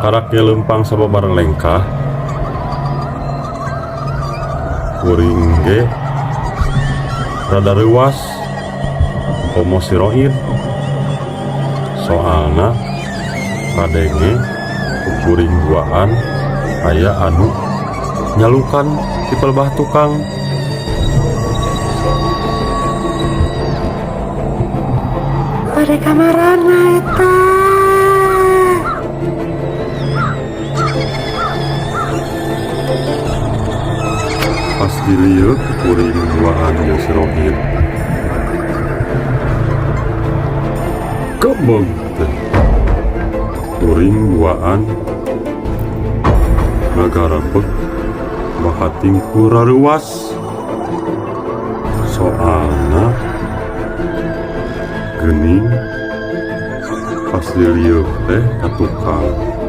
Karak ge leumpang sababar lengkah kuring ge rada reuwas komo si Roid soalna kadenge ku kuring duaan aya anu nyalukan di pelbah tukang. Bade ka marana eta? Pas dilieu ku kuring duaan jeung si Rohit. Kebeg teh. Kuring duaan ngagarebeg bakating ku rareuwas. Soalna geuning pas dilieu teh ka tukang.